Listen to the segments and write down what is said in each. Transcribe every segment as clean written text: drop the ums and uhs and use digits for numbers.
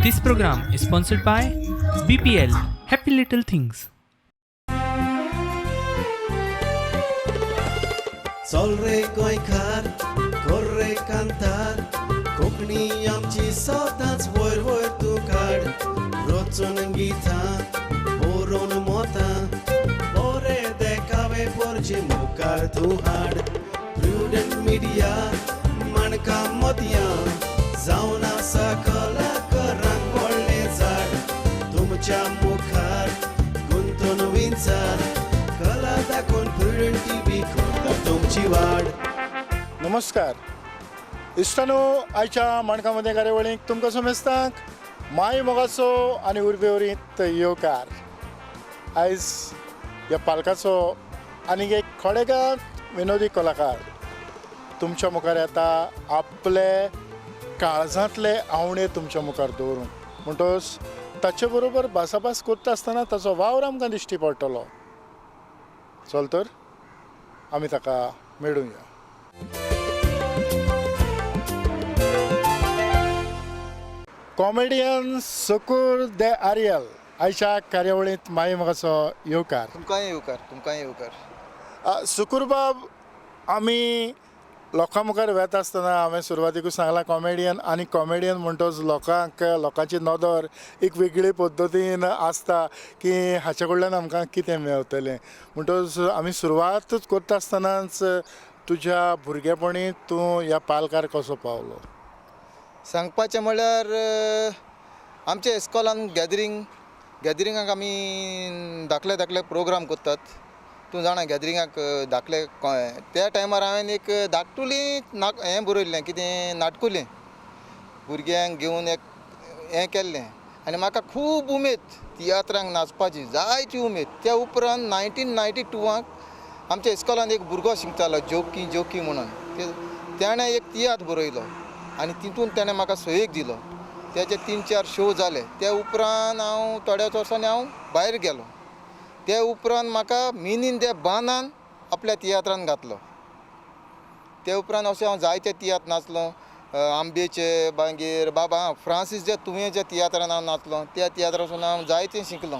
This program is sponsored by BPL Happy Little Things. चल रे गोंयकार कर रे कांतार कोंकणी आमची सदांच वयर वयर तूं काड रचून गितां बरोवन मोतां बरे देखावे पोरचे मुखार तूं हाड प्रुडंट मिडिया माणकां मोतयां जावन आसा कलाकारांक व्हडलें झाड तुमच्या मुखार गुंतून विंचार कला दाखोवन प्रुडंट टीव्ही करता तुमची वाड. नमस्कार इश्टानो, आयच्या माणका मदें कार्यावळीक तुमकां समेस्तांक माय मोगाचो आनी उर्बेवरीत येवकार. आयज ह्या पालकाचो आनीक एक खडेगांठ विनोदी कलाकार तुमच्या मुखार येता, आपले काळजांतले आवणे तुमच्या मुखार दवरून. म्हणटकच ताचे बरोबर भासाभास करता आसतना ताचो वावर आमकां दिश्टी पडटलो. चल तर आमी ताका मेळुया. कॉमेडियन सुकूर दे आरियल आयच्या कार्यावळींत माई मोगाचो येवकार. तुमकांय येवकार, तुमकांय येवकार. सुकूरबाब, आमी लोकां मुखार वेता आसतना हांवें सुरवातीकूच सांगलां कॉमेडियन, आनी कॉमेडियन म्हणटच लोकांक लोकांची नदर एक वेगळी पद्दतीन आसता की हाचे कडल्यान आमकां कितें मेवतलें. म्हणटच आमी सुरवातच करता आसतनाच तुज्या भुरगेपणी तूं ह्या पालकार कसो पावलो? सांगपाचें म्हळ्यार आमच्या इस्कॉलान गॅदरिंगाक आमी धाकले धाकले प्रोग्राम करतात. तूं जाणा गॅदरिंगाक धाकले त्या टायमार हांवें एक धाकटुली हें बरयल्लें, कितें नाटकुलें भुरग्यांक घेवन एक हें केल्लें. आनी म्हाका खूब उमेद तियात्रांक नाचपाची, जायती उमेद. त्या उपरांत 1992 आमच्या इस्कॉलान एक भुरगो शिकतालो, जोकी जोकी म्हणून, तेणें एक तियात्र बरयलो आनी तितून तेणें म्हाका सहयोग दिलो. तेचे 3-4 शो जाले. त्या उपरांत हांव थोड्याच वर्सांनी हांव भायर गेलो. त्या उपरांत म्हाका मिनीन त्या बांदान आपल्या तियात्रान घातलो. त्या उपरांत अशें हांव जायते तियात्र नाचलो, आंबेचे, मागीर बाबा फ्रांसीस जे तुवेंच्या तियात्रान हांव नाचलो. त्या तियात्रासून हांव जायतें शिकलो.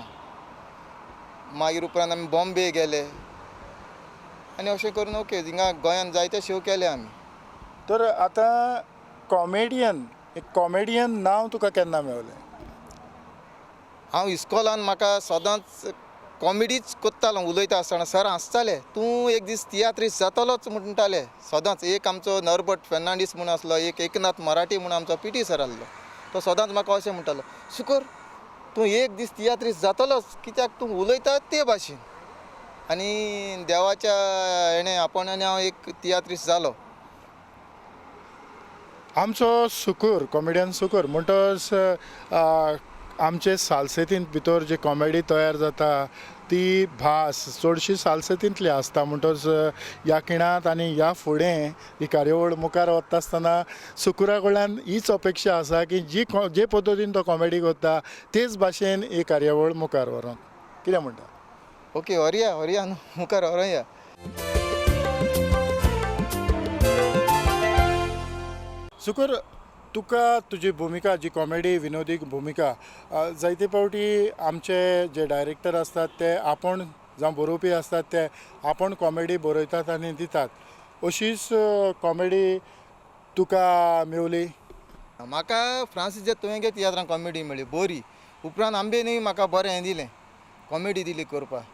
मागीर उपरांत आमी बॉम्बे गेले आनी अशें करून ओके हिंगा गोंयांत जायते शो केले आमी. तर आतां कॉमेडियन, एक कॉमेडियन नांव तुका केन्ना मेवलें? हांव इस्कॉलान म्हाका सदांच कॉमेडीच करतालो. उलयता आसतना सर हांसताले, तूं एक दीस तियात्रीस्त जातलोच म्हणटाले सदांच. एक आमचो नरबट फेर्नांडीस म्हूण आसलो, एक एकनाथ मराठी म्हूण आमचो पी टी सर आसलो, तो सदांच म्हाका अशें म्हणटालो, सुकर तूं एक दीस तियात्रीस्त जातलोच, कित्याक तूं उलयता ते भाशेन. आनी देवाच्या हेणें आपण आनी हांव एक तियात्रीस्त जालो. आमचो सुकूर, कॉमेडियन सुकूर म्हणटच आमचे सालसेतींत भितर जी कॉमेडी तयार जाता ती भास चडशी सालसेतींतली आसता. म्हणटच ह्या खिणांत आनी ह्या फुडें ही कार्यावळ मुखार वता आसतना सुकुरा कडल्यान हीच अपेक्षा आसा की जी जे पद्दतीन तो कॉमेडी करता तेच भाशेन ही कार्यावळ मुखार व्हरोंक. कितें म्हणटा? ओके, व्हरया व्हरया न्हू, मुखार व्हरोया. सुकूर, तुका तुजी भुमिका जी कॉमेडी विनोदी भुमिका जायते फावटी आमचे जे डायरेक्टर आसतात ते आपूण जावं बरोवपी आसतात ते आपूण कॉमेडी बरयतात आनी दितात, अशीच कॉमेडी तुका मेवली? म्हाका फ्रांसीस जे तुवें तियात्रान कॉमेडी मेळ्ळी बरी. उपरांत आंबेनूय म्हाका बरें हें दिलें, कॉमेडी दिली करपाक.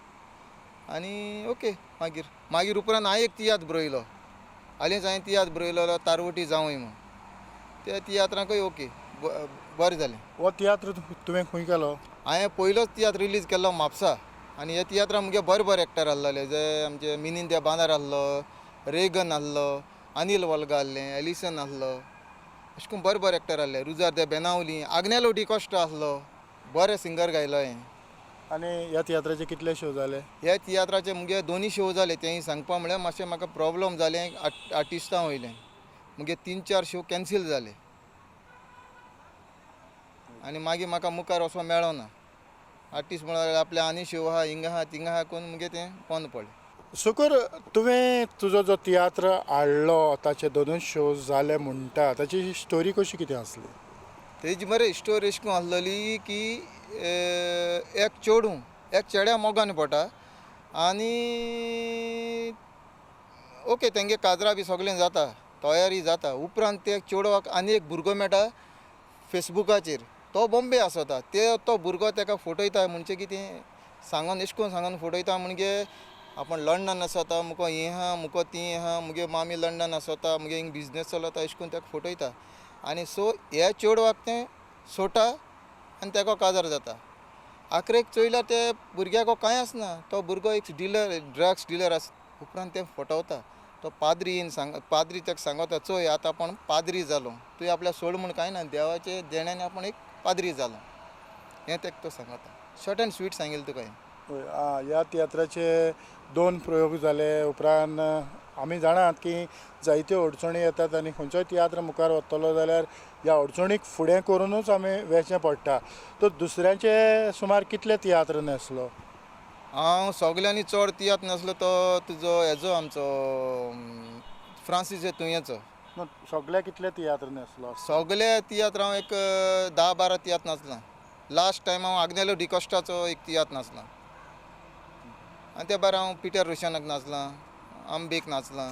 आनी ओके मागीर मागीर उपरांत हांवें एक तियात्र बरयलो, हालींच हांवें तियात्र बरयलो तारवटी जावूय म्हूण. त्या तियात्राकूय ओके बरें जालें. हो तियात्र तुवें खंय केलो? हांवें पयलोच तियात्र रिलीज केल्लो म्हापसा. आनी ह्या तियात्राक मुगे बरे बरे एक्टर आसलेले, जे आमचे मिनीन त्या बांदार आसलो, रेगन आसलो, अनील वल्गा आसलें, एलिसन आसलो, अशें करून बरे बरे एक्टर आसले. रुजार दे बेनावली, आग्नेलो डी कॉश्टा आसलो, बरे सिंगर गायलो हांवें. आनी ह्या तियात्राचे कितले शो जाले? ह्या तियात्राचे मुगे 2 शो जाले. तेंय सांगपा म्हळ्यार मातशें म्हाका प्रोब्लम जालें आर्टिस्टां वयलें, मुगे 3-4 शो कॅन्सील जाले आनी मागीर म्हाका मुखार वचोंक मेळना. आर्टिस्ट म्हळ्यार आपल्या आनी शो आहा, हिंगा आहा, थिंगा आहा करून मुगे तें बंद पडलें. सुकूर, तुवें तुजो जो तियात्र हाडलो ताचे 2 शो जाले म्हणटा, ताची स्टोरी कशी कितें आसली? तेजी मरे स्टोरी अशें करून आसलेली की एक चेडूं एक चेड्या मोगान पडटा आनी ओके तेंगे काजरा बी सगळें जाता, तयारी जाता. उपरांत ते चेडवाक आनी एक भुरगो मेळटा फेसबुकाचेर, तो बॉम्बे आसता. ते तो भुरगो तेका फटयता, म्हणजे कितें सांगोन अशें करून सांगोन फटयता, म्हणजे आपूण लंडन आसता, मुको हें आहा मुको ती आहा, मुगे मामी लंडन आसता, मुगे हिंग बिजनेस चलता, अशें करून तेका फटयता. आनी सो ह्या चेडवाक तें सोडटा आनी तेका काजार जाता. आखरेक चोयल्यार ते भुरग्याक कांय आसना, तो भुरगो एक डिलर, ड्रग्स डिलर आसा. उपरांत तें फटवता. तो पाद्री येवन सांग, पाद्री ताका सांगता, चोय आतां आपूण पाद्री जालो, तुवें आपल्याक सोड म्हूण कांय ना, देवाचे देण्यान आपूण एक पाद्री जालो, हें ताका तो सांगता. शॉर्ट एंड स्वीट सांगिल्लें तुका हें. ह्या तियात्राचे 2 प्रयोग जाले उपरांत आमी जाणात की जायत्यो अडचणी येतात आनी खंयचोय तियात्र मुखार वतलो जाल्यार ह्या अडचणीक फुडें करुनूच आमी वेचें पडटा. तर दुसऱ्यांचे सुमार कितले तियात्र न्हेसलो? हांव सगल्यांनी चड तियात्र न्हेसलो तो तुजो हेजो आमचो फ्रांसीस तुयेचो. सगळे कितले तियात्र न्हेसलो? सगळे तियात्र हांव एक 10-12 तियात्र नाचला. लास्ट टायम हांव आग्नेलो डिकोस्टाचो एक तियात्र नाचला, आनी त्या भायर हांव पिटर रोशनाक नाचलां, आंबेक नाचलां,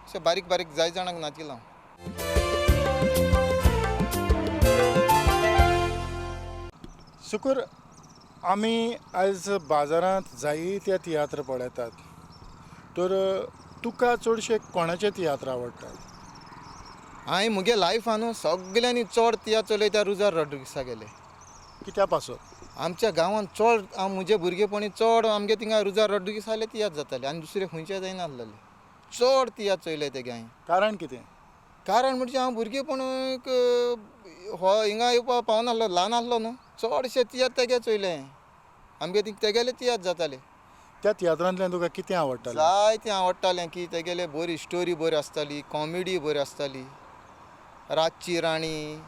अशें बारीक बारीक जाय जाणांक नाचिलां. सुकूर आमी आयज बाजारांत जायते तियात्र पळयतात, तर तुका चडशे कोणाचे तियात्र आवडटात? हांवें म्हगे लायफान न्हू सगल्यांनी चड तियात्र चलयता रुजार रॉड्रिग्सा गेले. कित्या पासत? आमच्या गांवांत चड हांव म्हजे भुरगेपणी चड आमगे थिंगा रुजार रॉड्रिग्साले तियात्र जाताले आनी दुसरे खंयचे जायनासलेले. चड तियात्र चोयले तेगे हांवें. कारण कितें? कारण म्हणजे हांव भुरगेपण एक हो हिंगा येवपाक पावनासलो, ल्हान आसलो न्हू, चडशे तियात्र तेगे चोयले आमगे थिंग तेगेले तियात्र जाताले. त्या तियात्रांतल्यान तुका कितें आवडटालें? जायतें आवडटालें की तेगेले बरी स्टोरी बरी आसताली, कॉमेडी बरी आसताली. रातची राणी,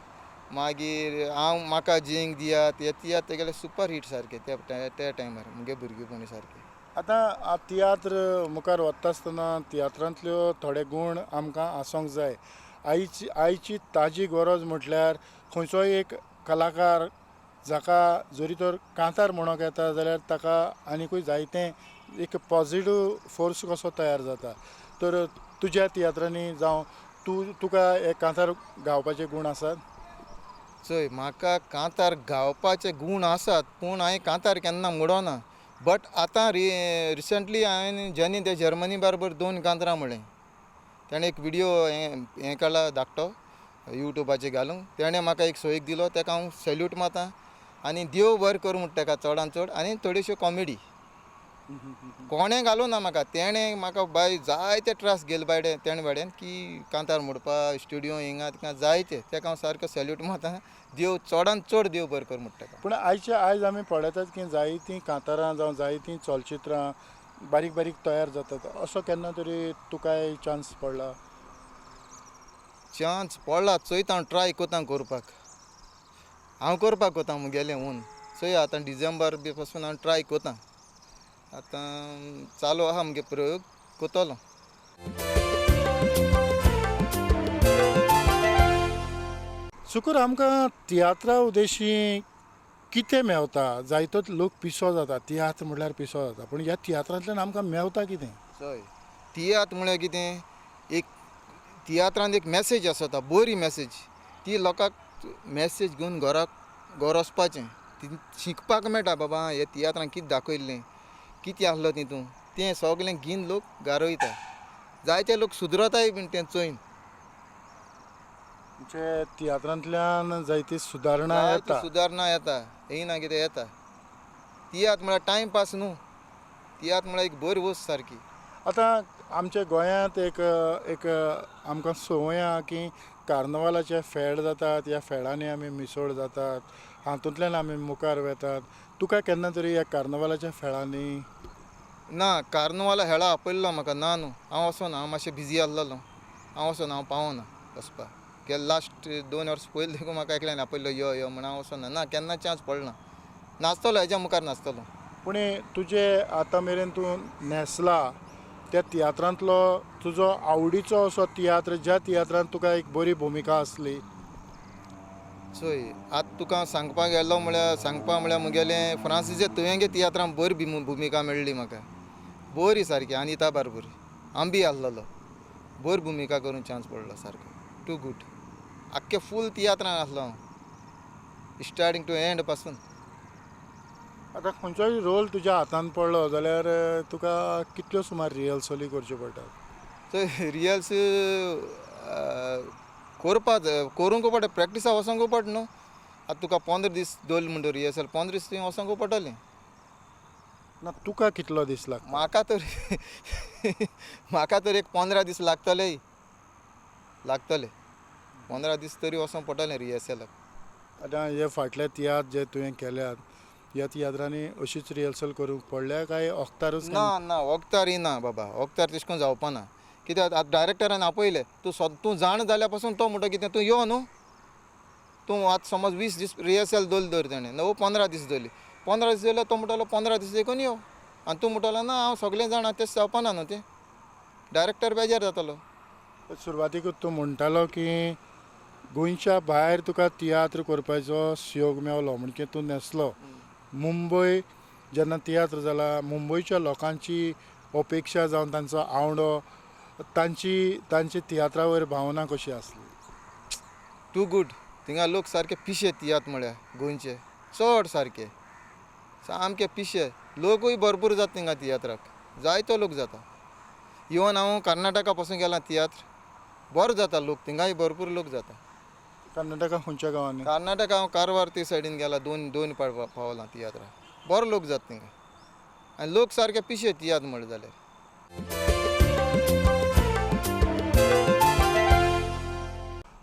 मागीर हांव म्हाका जिंक दियात, हे तियात्र तेगेले सुपर हीट सारके त्या टायमार मुगे भुरगेपणी सारके. आतां तियात्र मुखार वता आसतना तियात्रांतल्यो थोडे गूण आमकां आसूंक जाय. आयची ताजी गरज म्हटल्यार खंयचोय एक कलाकार जाका जरी तर कांतार म्हणूंक येता जाल्यार ताका आनिकूय जायतें एक पॉजिटीव फोर्स कसो तयार जाता. तर तुज्या तियात्रांनी जावं तुका एक कांतार गावपाचे गूण आसात? चोय म्हाका कांतार गावपाचे गूण आसात, पूण हांवें कांतार केन्ना म्हणोना. बट आतां रिसंटली हांवें जेनी ते जर्मनी बरोबर 2 कांतारां म्हणलें. तेणें एक विडियो हें काडला धाकटो युट्यूबाचेर घालूंक, तेणें म्हाका एक सोयीक दिलो, तेका हांव सॅल्यूट मारता आनी देव बरें करूं म्हणटा तेका चडान चड. आनी थोड्योश्यो कॉमेडी कोणें घालूं ना म्हाका, तेणें म्हाका बाय जायते त्रास गेले बायडे तेणे बाड्यान की कांतार मोडपा स्टुडियो हिंगा तिंगा जायते, तेका हांव सारको सॅल्यूट मारता. देव चडान चड देव बरें करूं म्हणटा तेका. पूण आयज आमी पळयतात की जायतीं कांतारां जावं जायतीं चलचित्रां बारीक बारीक तयार जातात, असो केन्ना तरी तुकाय चान्स पडला? चान्स पडला, चोयता हांव ट्राय कोता करपाक, हांव करपाक कोता मुगेलें ओन. चोया आतां डिसेंबर बी पासून हांव ट्राय कोता, आतां चालू आहा मुगे प्रयोग कोतलो. सुकूर आमकां तियात्रा उद्देशी कितें मेवता? जायतोच लोक पिसो जाता, तियात्र म्हळ्यार पिसो जाता, पूण ह्या तियात्रांतल्यान आमकां मेवता कितें? चोय तियात्र म्हळ्यार कितें, एक तियात्रांत एक मॅसेज आसता, बरी मॅसेज, ती लोकांक मॅसेज घेवन घराक घर वचपाचें, ती शिकपाक मेळटा. बाबा हे तियात्रांत कितें दाखयल्लें, कितें आसलो तितून, तें सगळें घेवन लोक गारयता, जायते लोक सुदरताय बीन तें चोयन. म्हणजे तियात्रांतल्यान जायती सुदारणा येता. सुदारणा येता, येयना कितें येता. तियात्र म्हळ्यार टायमपास न्हू, तियात्र म्हळ्यार एक बरी वस्त सारकी. आतां आमच्या गोंयांत एक एक आमकां संवय आहा की कार्नवालाचे फेड जातात, ह्या फेडांनी आमी मिसळ जातात, हातूंतल्यान आमी मुखार वेतात. तुका केन्ना तरी ह्या कार्नवालाच्या फेळांनी? ना, कार्नवाला हेळा आपयल्लो म्हाका, ना न्हू हांव वचोना, हांव मातशें बिजी आसलेलो, हांव वचोना, हांव पावना वचपाक. केन्ना लास्ट 2 वर्स पयलीं देखून म्हाका एकल्यान आपयल्लो यो यो म्हण, हांव वचोना, ना केन्ना चान्स पडना. नाचतलो हेज्या मुखार नाचतलो. पूण तुजे आतां मेरेन तूं न्हेसला त्या तियात्रांतलो तुजो आवडीचो असो तियात्र, ज्या तियात्रांत तुका एक बरी भुमिका आसली? चोय आतां तुका हांव सांगपाक गेलो म्हळ्यार सांगपा म्हळ्यार मुगेलें फ्रांसीसे तुवें तियात्रान बरी भुमिका मेळ्ळी म्हाका, बरी सारकी अनिता बारबूर आंबी आसलेलो, बरी भुमिका करूंक चान्स पडलो सारको, टू गूड. आख्खे फूल तियात्रान आसलो हांव, स्टार्टींग टू एंड पासून. आतां खंयचोय रोल तुज्या हातान पडलो जाल्यार तुका कितल्यो सुमार रिहर्सली करच्यो पडटात? सो रियल्स करपा करूंक पडटा, प्रॅक्टिसा वचोंक पडटा न्हू. आतां तुका 15 दीस दवरले म्हणटा रिहर्सल, 15 दीस तुवें वचोंक पडटलें. ना, तुका कितलो दीस लागता? म्हाका तर म्हाका तर एक 15 दीस लागतले, लागतले 15 दीस तरी वचोंक पडटलें रिहर्सलाक. आतां हे फाटले तियात्र जे तुवें केल्यात ह्या तियात्रांनी अशीच रिहर्सल करूंक पडल्या काय वखदारूच? ना ना, वखदार ना बाबा, वखदार तशें करून जावपा ना. कित्याक आतां डायरेक्टरान आपयलें, तूं तूं जाण जाल्या पासून तो म्हणटा कितें तूं यो न्हू, तूं आतां समज 20 दीस रिहर्सल दवरली दवर तेणें, णव 15 दीस दवरली, 15 दीस दवरल्यार तो म्हणटालो 15 दीस देखून यो, आनी तूं म्हणटालो ना हांव सगळें जाणा, तें जावपा ना न्हू, तें डायरेक्टर बेजार जातलो. सुरवातीकूच तूं म्हणटालो की गोंयच्या भायर तुका तियात्र करपाचो सुयोग मेवलो, म्हणजे तूं न्हेसलो. मुंबय जेन्ना तियात्र जाला मुंबयच्या लोकांची अपेक्षा जावन तांचो आवडो, तांची तांची तियात्रा वयर भावना कशी आसली? Too good. थिंगा लोक सारके पिशे तियात्र म्हळ्यार गोंयचे चड सारके सामके पिशे, लोकूय भरपूर जाता थिंगा तियात्राक, जायतो लोक जाता. इवन हांव कर्नाटका पासून गेला तियात्र, बरो जाता लोक थिंगाय भरपूर लोक जाता. कर्नाटका खंयच्या गांवांनी? कर्नाटका हांव कारवार ते सायडीन गेला, दोन पावलां तियात्राक, बरो लोक जाता थिंगा आनी लोक सारके पिशे तियात्र म्हणलें जाल्यार.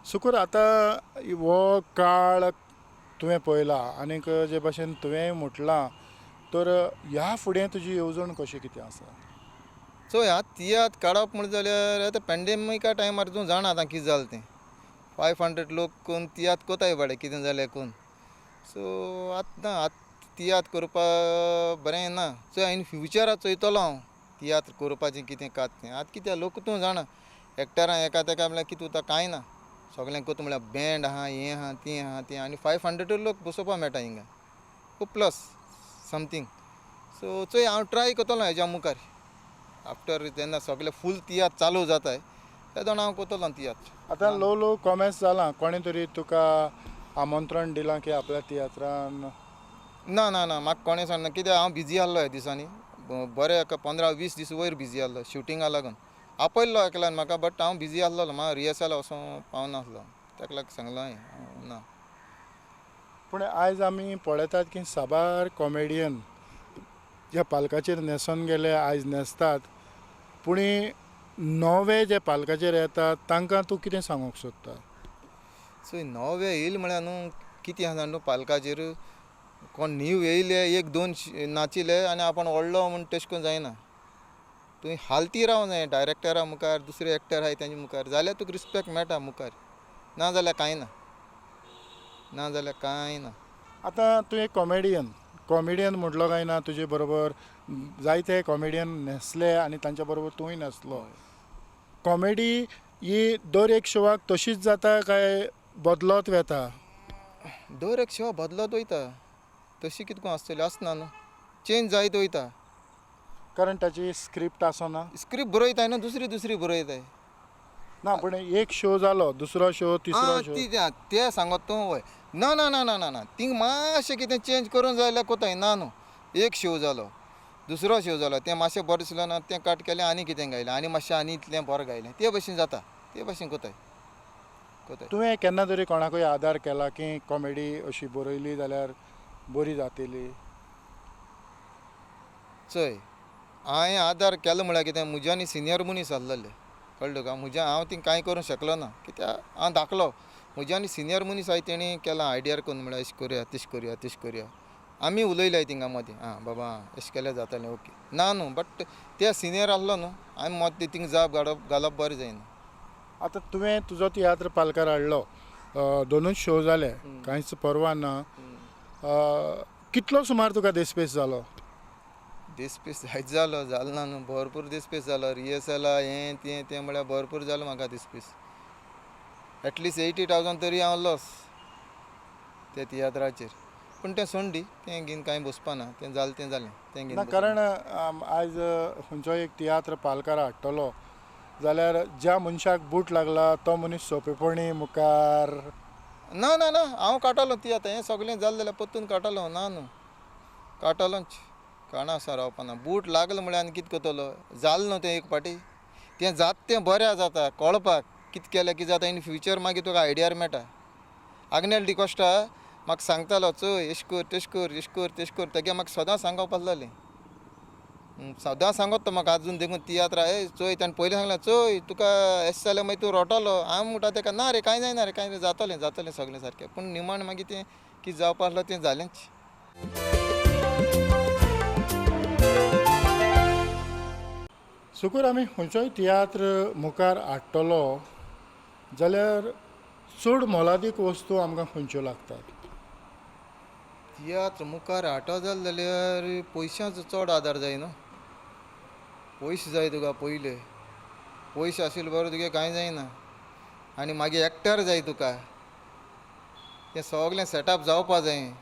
सुकूर आतां हो काळ तुवें पळयला आनीक जे भाशेन तुवें म्हटलां, तर ह्या फुडें तुजी येवजण कशी कितें आसा? चोय आतां तियात्र काडप म्हणलें जाल्यार आतां पेंडेमिका टायमार तूं जाणा आतां कितें जालें तें, 500 लोक कोन्न तियात्र कोताय बाडे कितें जालें कोन्न. सो आतां ना, आतां तियात्र करपा बरें ना. चोय इन फ्युचराक चोयतलो हांव तियात्र करपाचें कितें कात तें. आतां कित्याक लोक तूं जाणा एक्टरां एका तेका म्हळ्यार कितें उरता कांय ना, सगळें कोता म्हळ्यार बँड आहा, हें आहा, तें आहा, तें, आनी 500 लोक बसोवपा मेळटा हिंगा, प्लस समथींग. सो चोय हांव ट्राय करतलो हेज्या मुखार, आफ्टर जेन्ना सगळे फूल तियात्र चालू जाताय तेदोना हांव करतलो तियात्र. आतां ल्हव ल्हव कॉमेस जालां, कोणें तरी तुका आमंत्रण दिलां की आपल्या तियात्रान? ना ना ना, म्हाका कोणें सांगना, कित्याक हांव बिजी आसलो ह्या दिसांनी, बरें एका 15-20 दीस वयर बिजी आसलो शुटिंगा लागून. आपयल्लो एकल्यान म्हाका, बट हांव बिजी आसलेलो, म्हाका रिहर्सला वचोंक पावनासलो, ताका लागून सांगलां हांवें ना. पूण आयज आमी पळयतात की साबार कॉमेडियन ज्या पालकाचेर न्हेसोन गेले आयज न्हेसतात, पूण नवे जे पालकाचेर येतात तांकां तूं कितें सांगूंक सोदता? चोय नवे येयले म्हळ्यार न्हू कितें आसा न्हू पालकाचेर कोण नीव येयले एक दोन नाचिले आनी आपूण व्हडलो म्हूण तशें करून जायना. तुवें हालती रावंक जाय डायरेक्टरा मुखार, दुसरे एक्टर आहाय तेंच्या मुखार, जाल्यार तुका रिस्पेक्ट मेळटा मुखार, ना जाल्यार कांय ना, ना जाल्यार कांय ना. आतां तूं एक कॉमेडियन, कॉमेडियन म्हटलो काय ना तुजे बरोबर जायते कॉमेडियन न्हेसले आनी तांच्या बरोबर तूंय न्हेसलो. कॉमेडी ही दर एक शोवाक तशीच जाता काय बदलत वता? दर एक शो बदलत वयता, तशी कितें करून आसतली आसना न्हू, चेंज जायत वयता. कारण ताची स्क्रिप्ट आसना, स्क्रिप्ट बरयताय न्हू, दुसरी दुसरी बरयताय ना. पूण एक शो जालो, दुसरो शो, तिसरो शो, ते सांगत तूं वय. ना ना ना ना ना ना, थिंग मातशें कितें चेंज करूंक जाय जाल्यार कोताय ना न्हू. एक शो जालो, दुसरो शो जालो, तें मातशें बरें दिसलें ना, तें कट केलें आनी कितें गायलें आनी मातशें आनी इतलें बरें गायलें, ते भशेन जाता, ते भशेन कोताय कोताय. तुवें केन्ना तरी कोणाकूय आदार केला की कॉमेडी अशी बरयली जाल्यार बरी जातली? चोय हांवें आदार केलो म्हळ्यार कितें, म्हज्या आनी सिनियर मनीस आसलेले, कळ्ळें तुका, म्हज्या हांव थिंग कांय करूंक शकलो ना, कित्याक हांव धाकलो, म्हज्या आनी सिनियर मनीस आहाय तेणी केलां आयडियार करून, म्हळ्यार अशें करुया तशें करुया तशें करुया, आमी उलयले थिंगा मदीं, आं बाबा अशें केल्यार जातलें ओके ना न्हू, बट ते सिनियर आसलो न्हू, आमी मदीं थिंग जाप घालप बरें जायना. आतां तुवें तुजो तियात्र पालकार हाडलो, दोनूच शो जाले, कांयच पर्वा ना, कितलो सुमार तुका देसपेस जालो? देसपेस जायत जालो, जालो ना न्हू, भरपूर देसपेस जालो, रिहर्सला हें तें तें म्हळ्यार भरपूर जालो म्हाका देसपेस, एटलिस्ट 80,000 तरी हांव लॉस. त्या तियात्राचेर. पूण तें सोड दी, तें घेवन कांय बसपा ना, तें जालें तें जालें, तें घेवन ना. कारण आयज खंयचो एक तियात्र पालकार हाडटलो जाल्यार ज्या मनशाक बूट लागला तो मनीस सोंपेपणी मुखार ना ना ना, हांव काडटलो तियात्र. हें सगळें जालें जाल्यार परतून काडटलो. ना न्हू, काडटलोच, काणा आसा रावपा ना. बूट लागलो म्हळ्यार आनी कितें करतलो, जालें न्हू तें एक फावटी, तें जाता तें बरें जाता कळपाक कितें केलें कितें जाता इन फ्युचर, मागीर तुका आयडियार मेळटा. आग्नेल डिकोस्टा म्हाका सांगतालो, चोय एश कर तेश कर एश कर तेश कर, तेगे म्हाका सदां सांगप आसलेलें, सदां सांगत तो म्हाका आजून देखून तियात्र. ए चोय, ताणें पयलीं सांगलें, चोय तुका एश जाल्यार मागीर तूं रोटलो. हांव म्हणटा तेका, ना रे कांय जायना रे, कांय जातलें जातलें सगळें सारकें. पूण निमाण मागीर तें कितें जावपा आसलो तें जालेंच. सुकूर आमी खंयचोय तियात्र मुखार हाडटलो जाल्यार चड मोलादीक वस्तू आमकां खंयच्यो लागतात? तियात्र मुखार हाडटो जालो जाल्यार पयशांचो चड आदार जाय न्हू. पयशे जाय तुका पयले, पयशे आशिल्ले बरो तुगे कांय जायना. आनी मागीर एक्टर जाय तुका, तें सगळें सेटअप जावपा जाय.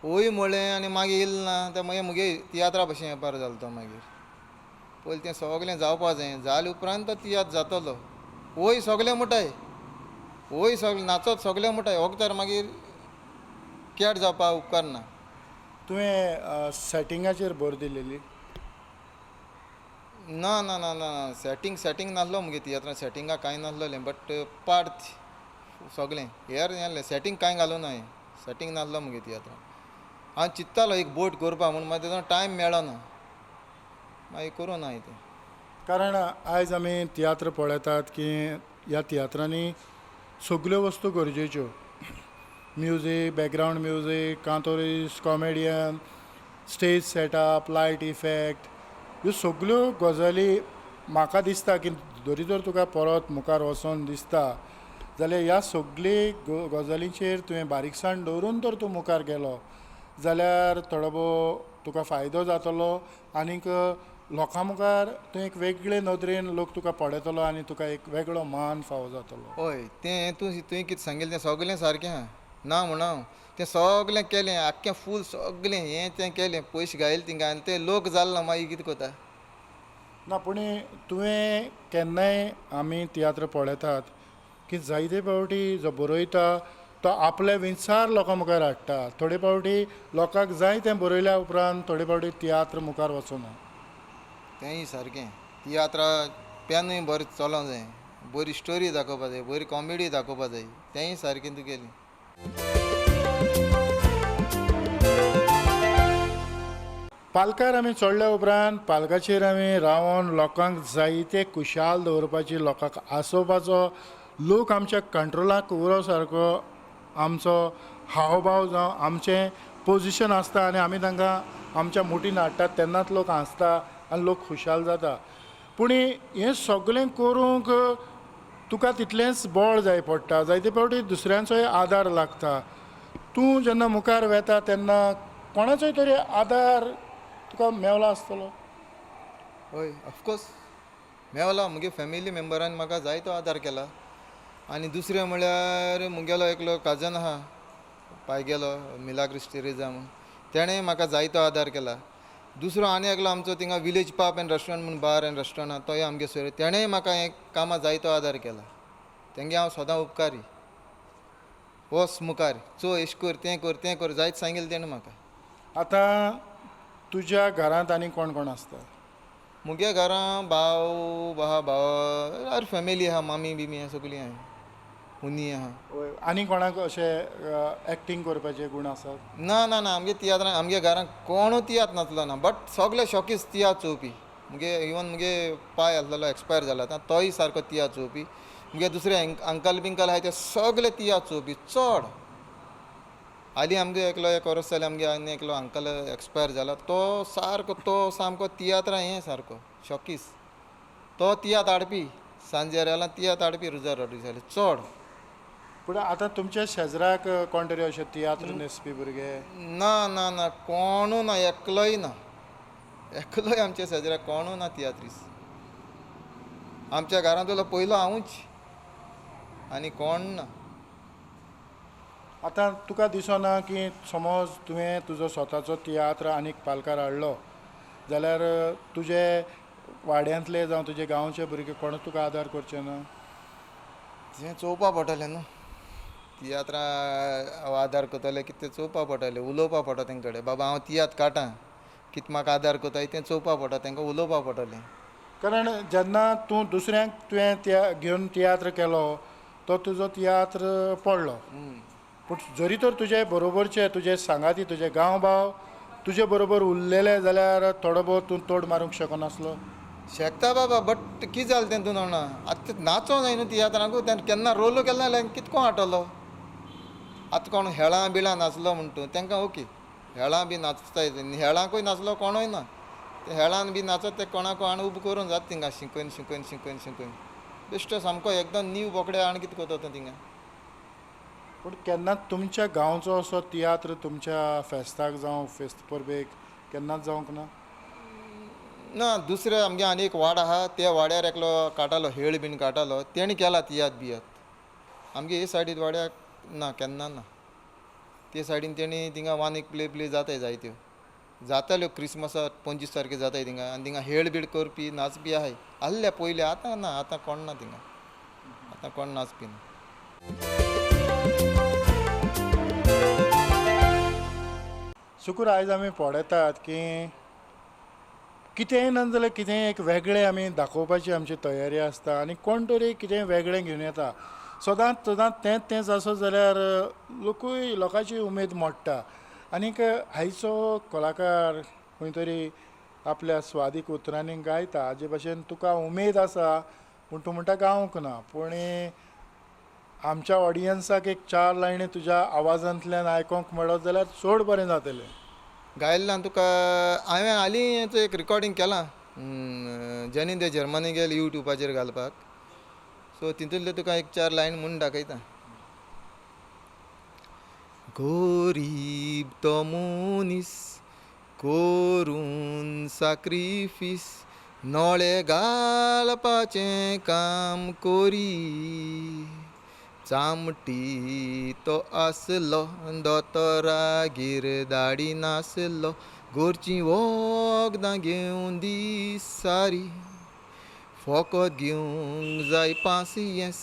वय म्हळें आनी मागीर येयलें ना तें मागीर मुगे तियात्रा भशेन वेपार जालो तो. मागीर पयलीं तें सगळें जावपा जाय, जाले उपरांत तो तियात्र जातलो. वय सगळें मुटाय, वय सगळें नाचत सगळें मुटाय, वखदार मागीर कॅट जावपाक उपकारना. तुवें सेटिंगाचेर भर दिलेली? ना ना ना ना, सेटींग सेटींग नासलो मुगे तियात्रान, सेटिंगाक कांय नासलेलें, बट पार्ट सगळें हेर हें सेटींग कांय घालूं ना हांवें, सेटींग नासलो मुगे तियात्रान. हांव चिंत्तालो एक बोट करपा म्हूण, मागीर तेजो टायम मेळना, मागीर करूं ना हांवें तें. कारण आयज आमी तियात्र पळयतात की ह्या तियात्रांनी सगल्यो वस्तू गरजेच्यो, म्युजीक, बॅकग्रावंड म्युजीक, कांतोरीस, comedian, stage setup, light effect, ह्यो सगल्यो गजाली म्हाका दिसता की जरी जर तुका परत मुखार वचोन दिसता जाल्यार ह्या सगळी गजालींचेर तुवें बारीकसाण दवरून तर तूं मुखार गेलो जाल्यार थोडो भोव तुका फायदो जातलो आनीक लोकां मुखार तूं एक वेगळे नदरेन लोक तुका पळयतलो आनी तुका एक वेगळो मान फावो जातलो. हय, तें तुवें कितें सांगिल्लें तें सगळें सारकें आहा, ना म्हणा हांव. तें सगळें केलें, आख्खें फूल सगळें हें तें केलें, पयशे घायले थिंगा आनी ते लोक जाले ना, मागीर कितें करता? ना, पूण तुवें केन्नाय आमी तियात्र पळयतात की जायते फावटी जो बरयता तो आपले विचार लोकां मुखार हाडटा. थोडे फावटी लोकांक जाय तें बरयल्या उपरांत थोडे फावटी तियात्र मुखार वचना. तेंय सारकें, तियात्रा पेनूय बरें चलोंक जाय, बरी स्टोरी दाखोवपा जाय, बरी कॉमेडी दाखोवपा जाय, तेंय सारकें तुगेलें. पालकार आमी चडल्या उपरांत पालकाचेर आमी रावन लोकांक जायते खुशाल दवरपाची, लोकांक हांसोवपाचो, लोक आमच्या कंट्रोलाक उरो सारको आमचो हावभाव जावं आमचें पोजिशन आसता आनी आमी तांकां आमच्या मुठीन हाडटात तेन्नाच लोक हांसता आनी लोक खुशाल जाता. पूण हें सगळें करूंक तुका तितलेंच बळ जाय पडटा, जायते फावटी दुसऱ्यांचोय आदार लागता. तूं जेन्ना मुखार वेता तेन्ना कोणाचोय तरी आदार तुका मेवला आसतलो. हय, ऑफकोर्स मेवला. मुगे फॅमिली मेम्बरान म्हाका जायतो आदार केला. आनी दुसरें म्हळ्यार मुगेलो एकलो काजन आहा पायगेलो, मिलाग्रिस टेरेजा म्हूण, तेणें म्हाका जायतो आदार केला. दुसरो आनी एकलो आमचो थिंगा विलेज पाप एंड रेस्टॉरंट म्हूण बार एंड रेस्टॉरंट आहा, तोय आमगे सोयरो, तेणेंय म्हाका हें कामां जायतो आदार केला. तेंगे हांव सदां उपकारी. वच मुखार, चोय एश कर, तें कर, तें कर, जायत सांगिल्लें तेणें म्हाका. आतां तुज्या घरांत आनी कोण कोण आसता? मुगे घरां भाव आहा, भाव आर फॅमिली आहा, मामी बिमी आहा, सगळीं आहा, हुनी आहा. आनी कोणाक अशें एक्टींग करपाचे गूण आसात? ना ना ना, आमगे तियात्रां आमगे घरांत कोणू तियात्र नाचलो ना, बट सगळे शॉकीस तियात्र चोवपी. मुगे इवन मुगे पाय आसलेलो एक्सपायर जाला आतां, तोय सारको तियात्र चोवपी. मुगे दुसरे अंकल बिंकल आहाय ते सगळे तियात्र चोवपी चड. हालीं आमगे एकलो एक वर्स जालें आमगे आनी एकलो अंकल एक्सपायर जाला, तो सारको तो सामको तियात्रां हें सारको शॉकीस. तो तियात्र हाडपी, सांजेर जाल्यार तियात्र हाडपी रुजार रॉड्रिग्साले चड. पूण आतां तुमच्या शेजराक कोण तरी अशे तियात्र न्हेसपी भुरगे? ना ना ना, कोणू ना, एकलोय ना, एकलोय आमच्या शेजराक कोणू ना तियात्रीस. आमच्या घरांतलो पयलो हांवूच, आनी कोण ना. आतां तुका दिसना की समज तुवें तुजो स्वताचो तियात्र आनीक पालकार हाडलो जाल्यार तुजे वाड्यांतले जावं तुजे गांवचे भुरगे कोणूच तुका आदार करचे ना? तें चोवपा पडटलें न्हू, तियात्रां आदार करतले कितें तें चोवपा पडटलें, उलोवपा पडटा तेंचे कडेन, बाबा हांव तियात्र काडटा कितें म्हाका आदार करताय तें चोवपा पडटा, तेंकां उलोवपा पडटलें. कारण जेन्ना तूं दुसऱ्यांक तुवें घेवन तियात्र केलो तो तुजो तियात्र पडलो, पूण जरी तर तुजे बरोबरचे तुजे सांगाती तुजे गांव भाव तुजे बरोबर उरलेले जाल्यार थोडो भोव तूं तोड मारूंक शकनासलो. शकता बाबा, बट कितें जालें तें तूं जाणा, आतां नाचों जाय न्हू तियात्रांकू, तें केन्ना रोलो केन्ना जाल्यार कितको हाडटलो. आतां कोण हेळां बिळां नाचलो म्हण तूं तेंकां ओके, हेळां बी नाचताय, हेळांकूय नाचलो कोणूय ना, ते हेळान बी नाचत ते कोणाकूय हाडून उबो करून जाता थिंगा शिकयन शिकयन शिकयन शिकयन बेश्टो सामको एकदम नीव बोकडे हाडून कितें करता तूं थिंगा. पूण केन्नाच तुमच्या गांवचो असो तियात्र तुमच्या फेस्ताक जावं फेस्त परबेक केन्नाच जावंक ना? ना, दुसरे आमगे आनी एक वाड आहा, त्या वाड्यार एकलो काडटालो हेळ बीन काडटालो, तेणी केला तियात्र बियात. आमगे हे सायडीन वाड्याक ना, केन्ना ना. ते सायडीन तेणी थिंगा वान एक प्ले प्ले जाताय जायत्यो जाताल्यो, क्रिसमसाक 25 तारखे जाताय थिंगा, आनी थिंगा हेळ बीळ करपी नाचपी आहाय आहले पयलीं, आतां ना, आतां कोण ना थिंगा, आतां कोण नाचपी ना. सुकूर आयज आमी पळयतात की कितेंय ना जाल्यार कितेंय एक वेगळें आमी दाखोवपाची आमची तयारी आसता आनी कोण तरी कितेंय वेगळें घेवन येता. सदांच सदांच तेंच तेंच आसत जाल्यार लोकूय लोकांची उमेद मोडटा. आनीक आयचो कलाकार खंय तरी आपल्या स्वादीक उतरांनी गायता हाजे भाशेन तुका उमेद आसा पूण तूं म्हणटा गावंक ना, पूण आमच्या ऑडियन्साक एक 4 लायनी तुज्या आवाजांतल्यान आयकोंक मेळत जाल्यार चड बरें जातलें. गायल्ल्यान तुका हांवें हालींच एक रिकॉर्डींग केलां जेनी ते जर्मनी गेले यूट्यूबाचेर घालपाक, सो तितूंतले तुका एक 4 लायन म्हूण दाखयता. गोरीब तो मनीस करून साक्रिफीस नोळे घालपाचें काम कोरी, चामटी तो आसलो दोतोरागेर दाडी नासलो, गोरचीं वखदां घेवन दीस सारी, फोकोत घेवंक जाय पासियेंस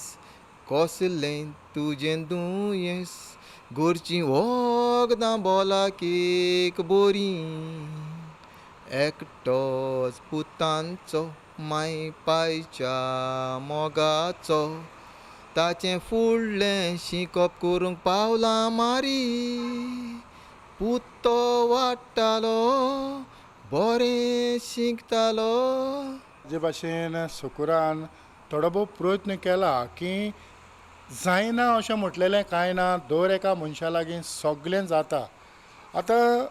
कसलें तुजें दुयेंस, गोरचीं वखदां बोलाकेक बोरी, एकटोच पुतांचो माय पायच्या मोगाचो, ताचें फुडलें शिकप करूंक पावलां मारी, पूत तो वाडटालो बरें शिकतालो. जे भाशेन सुकुरान थोडो भोव प्रयत्न केला की जायना अशें म्हटलेलें कांय ना, दर एका मनशा लागीं सगळें जाता. आतां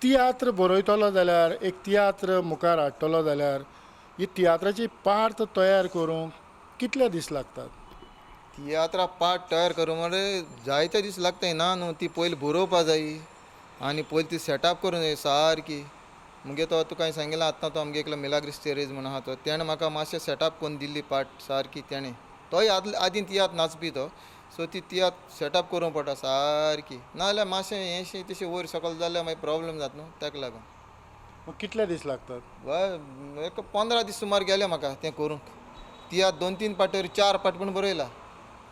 तियात्र बरयतलो जाल्यार एक तियात्र मुखार हाडटलो जाल्यार ही तियात्राची पार्त तयार करूंक कितले दीस लागतात? तियात्रा पार्ट तयार करूंक मरे जायते दीस लागताय. ना न्हू, ती पयलीं बरोवपा जाय आनी पयलीं ती सेटअप करूंक जाय सारकी. मुगे तो तुका हांवें सांगिल्लें आतां तो आमगे एकलो मिलाग्रीस तेरेज म्हूण आहा तो, तेणें म्हाका मातशें सेटअप करून दिल्ली पार्ट सारकी तेणें. तोय आदीं तियात्र नाचपी तो, सो ती तियात्र सेटअप करूंक पडटा सारकी, नाजाल्यार मातशें हें तशें वयर सकयल जाल्यार मागीर प्रॉब्लम जाता न्हू, ताका लागून. कितले दीस लागतात? एक 15 दीस सुमार गेले म्हाका तें करूंक. तियात्र 2-3 पाट 4 पाट पूण बरयला,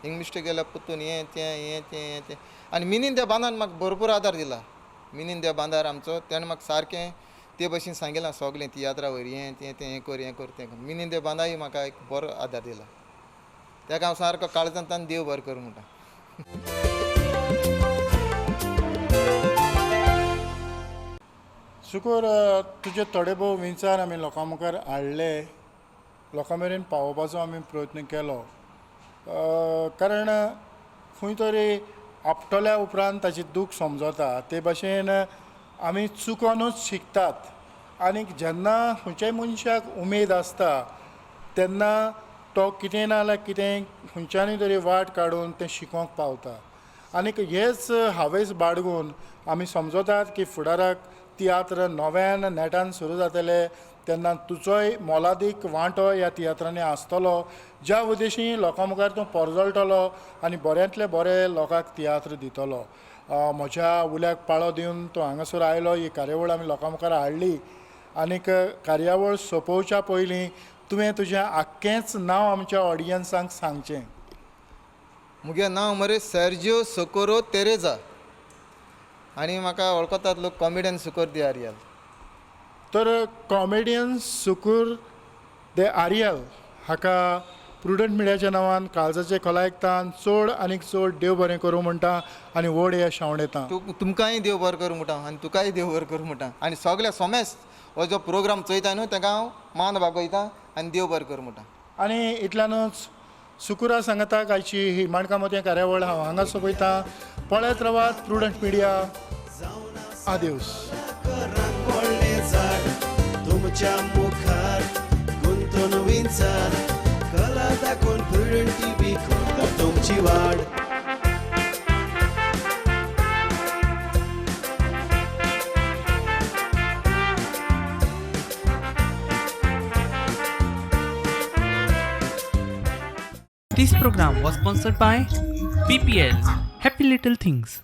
हिंग मिस्टेक गेल्या पुतून हें तें हें तें हें तें. आनी मिनीन त्या बांदान म्हाका भरपूर आदार दिला, मिनीन त्या बांदार आमचो, तेणें म्हाका सारकें ते भशेन सांगिलां सगलें तियात्रा वयर हें तें तें हें कर हें कर तें कर. मिनीन त्या बांदाय म्हाका एक बरो आदार दिला, ताका हांव सारको काळजांतल्यान देव बरें करूं म्हणटा. सुकूर तुजे थोडे भोव विचार आमी लोकां मुखार हाडले, लोकां मेरेन पावोवपाचो आमी प्रयत्न केलो. कारण खंय तरी आपटल्या उपरांत ताची दूख समजता, ते भाशेन आमी चुकोनूच शिकतात. आनी जेन्ना खंयच्याय मनशाक उमेद आसता तेन्ना तो कितें ना जाल्यार कितें खंयच्यानूय तरी वाट काडून तें शिकोंक पावता. आनीक हेच हावेस बाळगून आमी समजतात की फुडाराक तियात्र नव्यान नेटान सुरू जातले, तेन्ना तुजोय मोलादीक वांटो ह्या तियात्रांनी आसतलो, ज्या उद्देशी लोकां मुखार तूं परजळटलो आनी बऱ्यांतले बरे लोकांक तियात्र दितलो. म्हज्या उल्याक पाळो दिवन तूं हांगासर आयलो, ही कार्यावळ आमी लोकां मुखार हाडली आनीक कार्यावळ सोंपोवच्या पयलीं तुवें तुजें आख्खेंच नांव आमच्या ऑडियन्सांक सांगचें. मुगे नांव मरे सर्जियो सोकोरो तेरेजा आनी म्हाका वळखतात लोक कॉमेडियन सुकोर दी आरियल. तर कॉमेडियन सुकूर दे आरियल हाका प्रुडंट मिडियाच्या नांवान काळजाचे खोलायेक चड आनीक चड देव बरें करूं म्हणटा आनी व्हड यश आंवडेता. तुमकांय देव बरो करूं म्हणटा आनी तुकाय देव बरो करूं म्हणटा आनी सगल्या सोमेस्त हो जो प्रोग्राम चोयता न्हू ताका हांव मान बागयता आनी देव बरो करूं म्हणटा. आनी इतल्यानूच सुकुरा सांगताक आयची ही माणकां मोतयां कार्यावळ हांव हांगा सोंपयतां. पळयत रावात प्रुडंट मिडिया. आदेवस. करांक पडलें झाड तुमच्या मुखार गुंतून विंचार कला दाखोवन प्रुडंट टीव्ही करता तुमची वाड. This program was sponsored by BPL Happy Little Things.